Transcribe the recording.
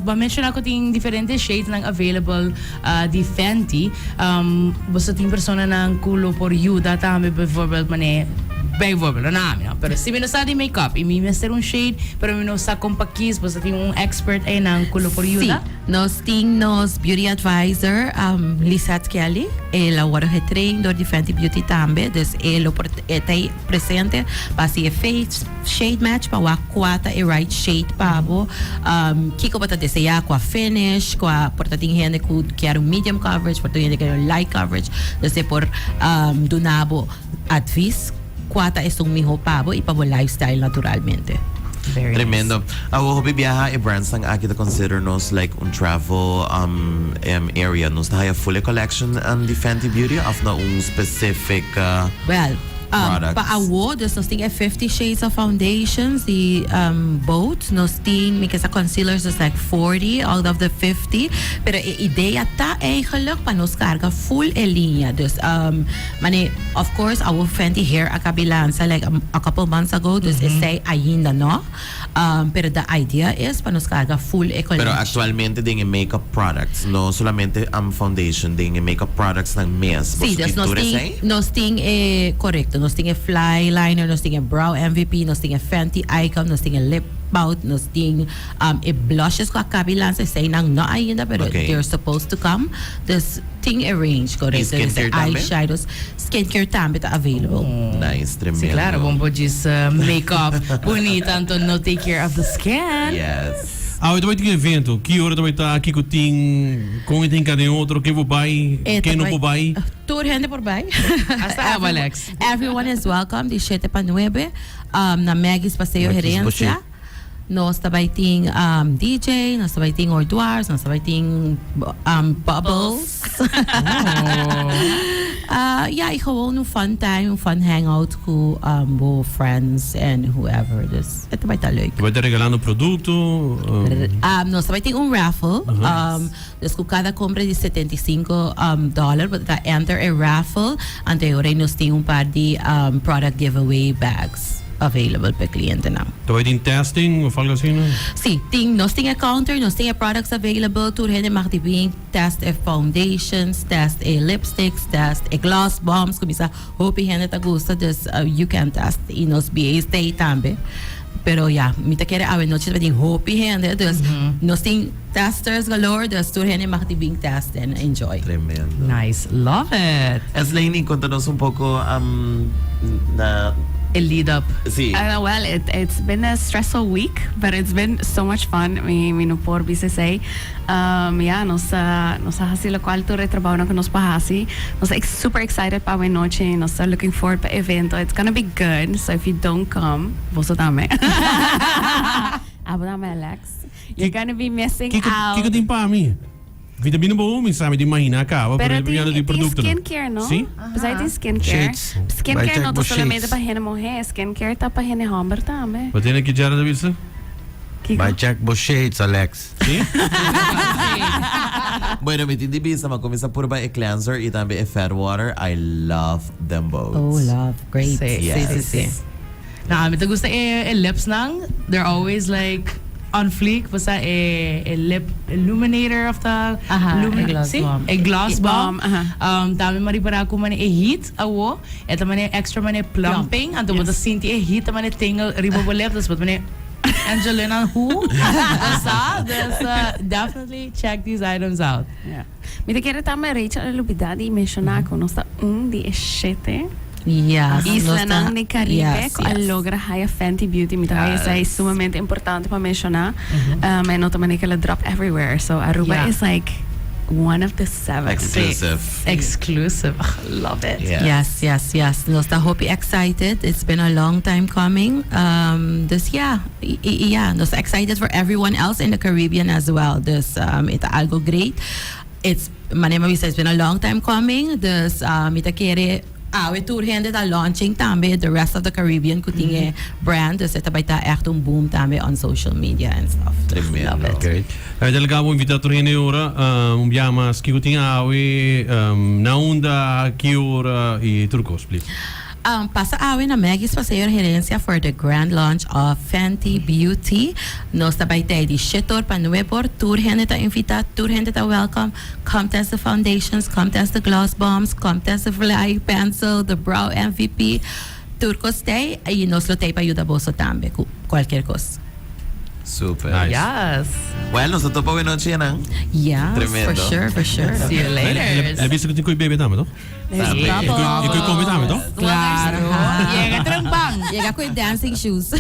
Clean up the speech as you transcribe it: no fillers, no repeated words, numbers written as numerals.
Bo a menciona cu tin diferente shades nan available di Fenty. Boso tin personanan cu lo por yuda tambe bijvoorbeeld mane bijvoorbeeld no na ami no pero si mi no sa di make up y mi mester un shade pero mi no sa con pa kies boso tin un expert eynan cu lo por yuda? Si, nos tin nos beauty advisor Lisette Kelly, el a worde getrain door di Fenty Beauty tambe, dus e lo por e ta presente pa haci e face shade match pa wak cua ta e right shade pa bo, kico bo ta desea, cua finish, cua por ta tin hende cu kier un medium coverage, por tin hende kier un light coverage, dus e por duna bo advies cua ta esun miho pa bo y pa bo lifestyle naturalmente. Very nice. Tremendo. Awo hopi biaha e brandsnan aki ta consider nos like un travel area. Nos ta haya full e collection di Fenty Beauty of na un specific Well, products? pa awo dus nos tin e 50 shades of foundations di both. Nos tin mi kesa concealers dus like 40 out of the 50. Pero e idea ta eigenlijk pa nos carga full e linea. Dus mane of course awo Fenty Hair a cabi lansa like a couple months ago dus esey ainda no. Pero the idea is pa nos carga full e Pero collection. actualmente den e makeup products, no solamente foundation, den e makeup products nan mes, Sí, boso dus tin nos tur tin, esey? nos tin e, correcto, nos tin e fly liner, nos tin e brow MVP, nos tin e Fenty Icon, nos tin e lip pout, nos tin e blushes cu a cabi lansa, eseynan no ainda, pero they're supposed to come. Dus tin e range, Y correcto. Dus e skincare tambe? eyeshadows, skincare tambe ta available. Nice, tremendo. Sí, claro, bon por djis make-up bunita anto no take care of the skin. Yes. Awe ta bai tin evento, ki ora ta bai ta, kiko tin, kon e tin ka den otro, ken por bai, E ta ken no bai por bai. Tur hende por bai. Hasta abo, Alex. Everyone is welcome di shete pa nuebe na Maggie's Paseo Maggie's Herencia. Boucher. Nos ta bai tin DJ, nos ta bai tin Orduars, nos ta bai tin Bubbles. Ya, y gewoon un fun time, un fun hangout cu bo friends and whoever. Dus e ta bai ta leuk. Ta bai ta regalando producto? Nos ta bai tin un raffle. Dus cu cada compra di 75 dollar bo ta enter e raffle. Anto e ora nos tin un par di product giveaway bags available pa e clientenan. Ta bai tin testing of algo asina? Si, tin, nos tin e counter, nos tin e products available, tur hende mag di bin test e foundations, test e lipsticks, test e gloss bombs, cu mi sa hopi hende ta gusta, dus you can test y nos BA's t'ey tambe. Pero ya, mi ta kere awe nochi ta bai tin hopi hende, dus nos tin testers galore, dus tur hende mag di bin test en enjoy. Tremendo. Nice, love it. Esleiny, conta nos un poco na. E lead up. Si. Well, it, it's been a stressful week, but it's been so much fun. Mi, mi no por bisa esey. Ya, nos a, nos a haci locual tur e trabounan cu nos por haci. Nos ta super excited pa awe nochi. Nos ta looking forward pa evento. It's gonna be good. So if you don't come, boso tambe. Abo tambe, Alex. You're gonna be missing Kiko, out. kiko tin pa mi? Vitamina bo mi sa mi tin imagina caba, Pero pero tin, ya no tin tin producto. skincare, no? Si? Pues ahí tin skincare. Shades. Bai Skincare check no bo ta solamente shades. pa hende muhé, skincare ta pa hende homber tambe. Bo tiene ki Jared a bisa? Kiko? Bai check bo shades, Alex. Si? Bueno, mi tin di bisa, m'a cuminsa purba e cleanser y tambe e fat water. I love them both. Oh, love. Great. Si, Yes. si, si, si. No, ami ta gusta e lips nan. They're always like on fleek. Basta e, e lip illuminator of ta Aha, e gloss si? bomb. E gloss bomb. Bomb, aha. Tambe m'a ripara cu mane e heat awo. E ta mane extra mane plumping. Anto bo ta sinti e heat ta mane tingle riba bo lip. Dus bo ta mane Angelina who? Sa? Dus definitely check these items out. Yeah. Mi ta kere tambe Rachel a lubida di menciona cu nos ta un di e shete Yes, nos ta- islanan di Caribe yes, cu a yes. logra haya Fenty Beauty. Mi ta haya esey sumamente importante pa menciona. E no ta manera cu el a drop everywhere. So Aruba is like one of the seven. Exclusive. Exclusive. Love it. Yes. Yes, yes, yes. Nos ta hopi excited. It's been a long time coming. Dus ja, y, y, ja, nos ta excited for everyone else in the Caribbean as well. Dus e ta algo great. It's, manera mi a bisa, it's been a long time coming. Dus mi ta kere awe tur hende ta launching tambe the rest of the Caribbean cu tin e brand. Dus e ta bay ta echt un boom tambe on social media and stuff. Tremendo. Love it. Great. Ay delegado bo invita tur hende ora un biaha mas kico tin awe, na unda, ki ora y tur cos, please. Pasa awe na Maggie's Paseo Herencia for the grand launch of Fenty Beauty. Nos ta bay di 7 or pa 9 or. Tur hende ta invita, tur hende ta welcome. Come test the foundations, come test the gloss bombs, come test the fly pencil, the brow MVP. Tur cos t'ey y nos lo t'ey pa yuda boso tambe cu cualkier cos. Super. Nice. Yes. Well, nos ta topa awe nochi, no? Yes, Tremendo. for sure, for sure. See you later. El a bisa cu tin cu bebe tambe, no? There's E bubbles. cu come tambe, no? Claro. Yega trempan. Yega cu dancing shoes.